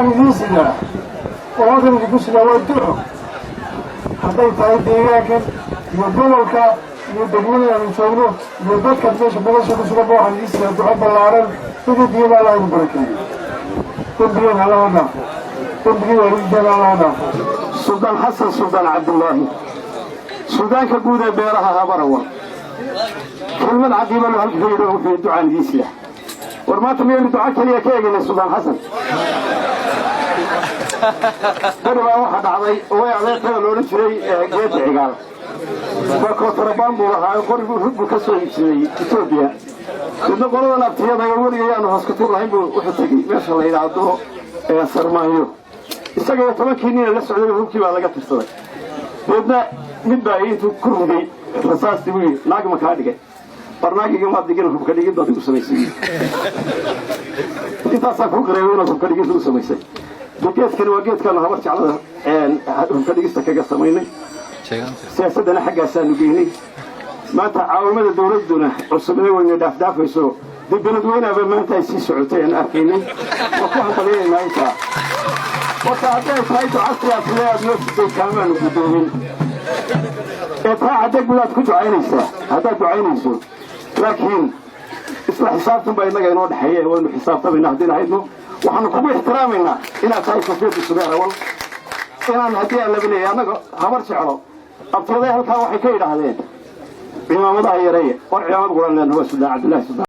Waxaan idiin sidaa oo halkan idinku sidaa waa duco, hadday tahay deegaankan iyo gobolka iyo degmada aanu joogno iyo dadkan meesha madasha ku suganba. Waxaan idiin sidaa duco ballaaran. Idinkiina Allah idin barakeeyo, dembigeena Allaha dhaafo, dembigii waalidkeena Allaha dhaafo. Suldaan Xasan Suldaan Cabdulaahi, suldaanka guud ee beeraha Habarawal, kelmad caqiibalo halka ka yidhi, wuxuu ducaan idiin sida. War maanta miyaynu duco keliya ka eegaynay Suldaan Xasan? Beri baa waxaa dhacday way adeertada la odhan jiray Geeda Cigaal waa kootarabaan buu lahaa, qorigu rug buu ka soo iibsaday Etoobiya. Midna qoladan abtiyada oo weliga yaanu hooskutur lahayn buu wuxuu tegey meesha la yidhaahdo Sarmaanyo. Isaga iyo 10kii nina la socday hubkii baa laga tirsaday. Deedna mid baa intuu ku riday rasaastii buu yidhi, "Naag ma kaa dhigay?" "War naagiga maad dhigin, hubka dhigin baad igu samaysay. Intaasaan kuu qareebay inaad hubka dhigin igu samaysay." De geedkani waa geedkaanu Habar Jeclada hubka dhigista kaga samaynay, siyaasaddana xaggaasaanu geynay. Maanta caawimada dawladduna cusubna weyna dhaafdhaafayso. Dee beledweynaaba maanta ay sii socotay aan arkaynay, waa ku hambalyaynaa intaa. Horta hadday tahay duca siyaasadee aad noo siday, kaamaanu guddoomin ee taa cadda gudaad ku ducaynaysaa haddaad ducaynayso, laakiin isla xisaabtan baa innaga inoo dhexeeya. Waynu xisaabtamayna haddii lahaydno. Waxaanu kugu ixtiraamaynaa inaad tahay safiyadda Subeer Awal, inaan haddii aan laba leeyahay annaga Habar Jeclo. Abtiyaday halkaa waxay ka yidhaahdeen cimaamadaha yareeya. War cimaamad quran leenaha, waa Suldaan Cabdillahi Suldaan.